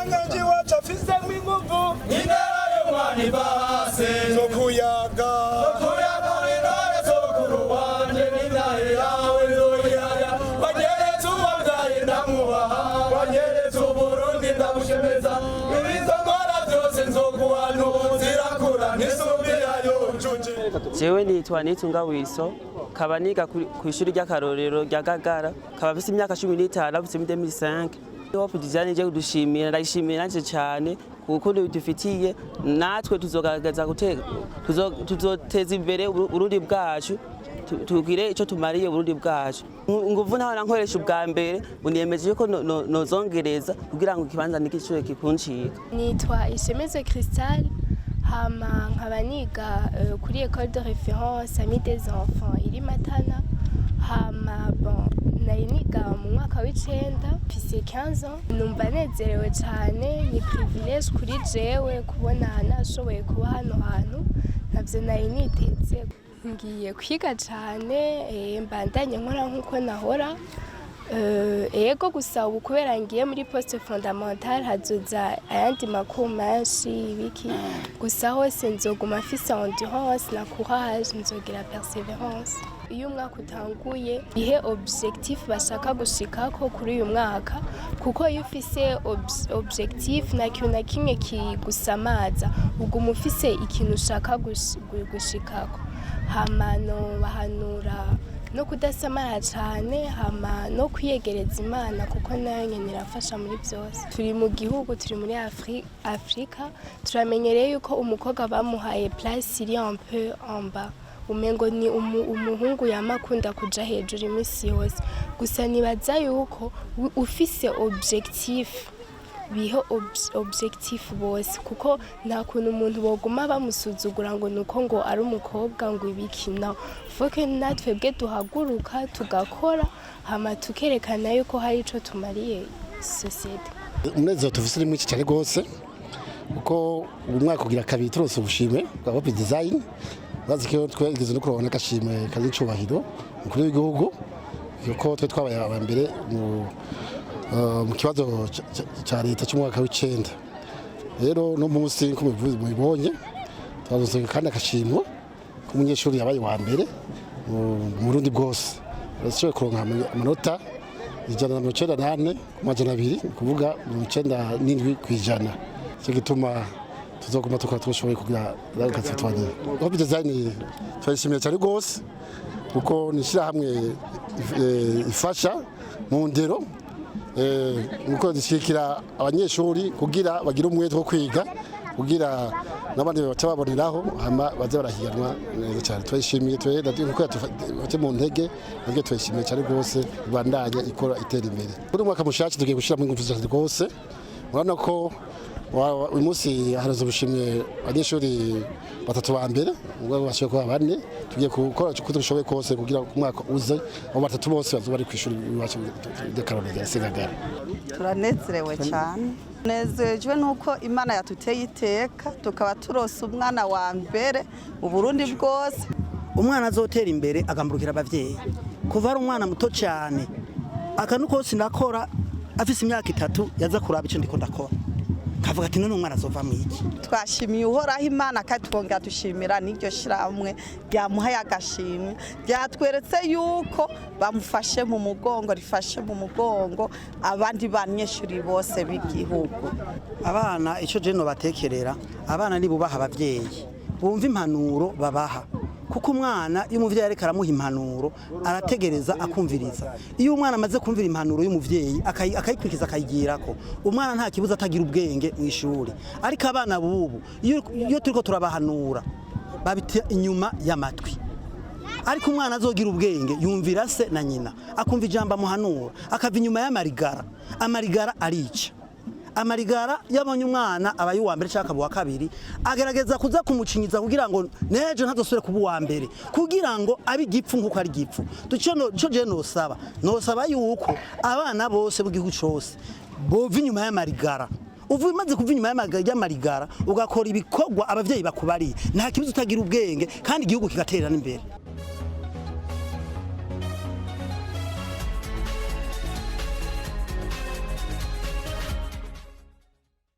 Umushikiranganji wacu afisemo inguvu. Indero y'umwana iva hasi. Zo kuyaga. Kuyaga intore, sokuru wanje, n'intahe yawe nzoyihaya. Wanyeretse uwabyaye ndamubaha, wanyeretse Uburundi ndabushemeza. Ibizo nkora byose nzoguhanuza, irakura ntisubirayo. Jewe nitwa Nitunga Wiso, kaba niga kw'ishuri ry'akarorero rya Gagara, kaba mfise imyaka 15, navutse muri 2005. Hope Design ije kudushimira, ndayishimiye nanje cane kuko bidufitiye natwe tuzogaragaza tuzoteza imbere Uburundi bwacu, tugire ico tumariye Uburundi bwacu. Nguvu naho nankoresha ubwa mbere, uniyemeje yuko nozongereza kugira ngo ikibanza ntigishobore kikuncika. Nitwa Ishemeze Cristal, hama nkaba niga kuri école de référence Amis des enfants iri Matana. Hama bon, nari niga mu mwaka w'icenda, mfise 15 ans. Numva nezerewe cane, ni privilège kuri jewe kubona nashoboye kuba hano hantu, ntavyo nari niteze. Ngiye kwiga cane, mbandanye nkora nkuko nahora. Ego, gusa ubu kubera ngiye muri poste fondamentale hazoza ayandi makuru menshi ibiki, gusa hose nzoguma mfise endurance na courage, nzogira persévérance. Iyo umwaka utanguye, ihe objectif bashaka gushikako kuri uyu mwaka, kuko iyo ufise objectif nta kintu na kimwe kigusamaza, uguma ufise ikintu ushaka gushikako. Hama no bahanura no kudasamara cane, hama no kwiyegereza Imana, kuko nayo nyene irafasha muri byose. Turi mu gihugu, turi muri Afrika, turamenyereye yuko umukobwa bamuhaye place iri un peu en bas, umengo ni umuhungu yama akunda kuja hejuru iminsi yose. Gusa nibaza yuko ufise objectif, bihe objectif bose, kuko nta kuntu umuntu boguma bamusuzugura ngo nuko ngo ari umukobwa, ngo ibiki. No faut que natwebwe duhaguruka tugakora, hama tukerekana yuko hari ico tumariye société. Umunezero tufise ni mwinshi cyane rwose, kuko ubu mwaka ugira kabiri turonse ubushimwe bwa Hope Design. Bazi ko twageze no kuronka agashimwe kazi icubahiro umukuru w'igihugu, kuko twe twabaye aba mbere mu kibazo ca leta cy'umwaka w'icenda. Rero no munsi nko mubibonye, twaronse kandi agashimwe k'umunyeshuri yabaye wa mbere mu Burundi bwose, yashoboye kuronka amanota 194 ku 200, ni kuvuga 97%. Icyo gituma tuzoguma tukora twashoboye kugira gatatu. Hope Design turayishimiye cyane rwose, kuko ni ishyirahamwe ifasha mu ndero, nuko zishyigikira abanyeshuri kugira bagire umwete wo kwiga, kugira n'abandi baca baboneraho, hama baze barahiganwa neza cyane. Turayishimiye kuko yadufate mu ntege, natwe turayishimiye cyane rwose, ibandanye ikora itera imbere. Kuri uyu mwaka mushasha tugiye gushyiramo ingufu cyane rwose. Urabona ko uyu munsi haraza ubushimwe abanyeshuri batatu ba mbere, ubwo bashoboye kuba bane. Tugiye gukora uko dushoboye kose kugira ngo umwaka uze abo batatu bose bazoba bari ku ishuri iwacu ry'akarorero rya Segagara. Turanezerewe cyane, nezejwe nuko Imana yatuteye iteka tukaba turose umwana wa mbere mu Burundi bwose. Umwana azotera imbere agamburukira abavyeyi kuva ari umwana muto cyane. Akantu kose ndakora, afise imyaka 3 yaza kuraba ico ndiko ndakora, kavuga ati: "None umwana azova mu iki?" Twashimiye Uhoraho Imana, kandi twongera dushimira n'iryo shyirahamwe ryamuhaye agashimwe, ryatweretse yuko bamufashe mu mugongo, rifashe mu mugongo abandi banyeshuri bose b'igihugu. Abana, icyo je nobatekerera, abana nibubaha abavyeyi, bumva impanuro babaha, kuko umwana iyo umuvyeyi ariko aramuha impanuro arategereza akumviriza. Iyo umwana amaze kumvira impanuro y'umuvyeyi, akayikurikiza, akayigirako, umwana nta kibuza atagira ubwenge mu ishuri. Ariko abana bubu iyo turiko turabahanura babita inyuma y'amatwi. Ariko umwana azogira ubwenge yumvira se na nyina, akumva ijambo amuhanura, akava inyuma y'amarigara. Amarigara arica. Amarigara yabonye umwana abaye uwa mbere cyangwa akaba uwa kabiri, agerageza kuza kumucinyiza kugira ngo n'ejo ntazosubire kuba uwa mbere, kugira ngo abe igipfu nk'uko ari igipfu. Ico je nosaba yuko abana bose b'igihugu cose bova inyuma y'amarigara. Uva umaze kuva inyuma y'amarigara, ugakora ibikorwa abavyeyi bakubariye, nta kibazo utagira ubwenge, kandi igihugu kigatera n'imbere.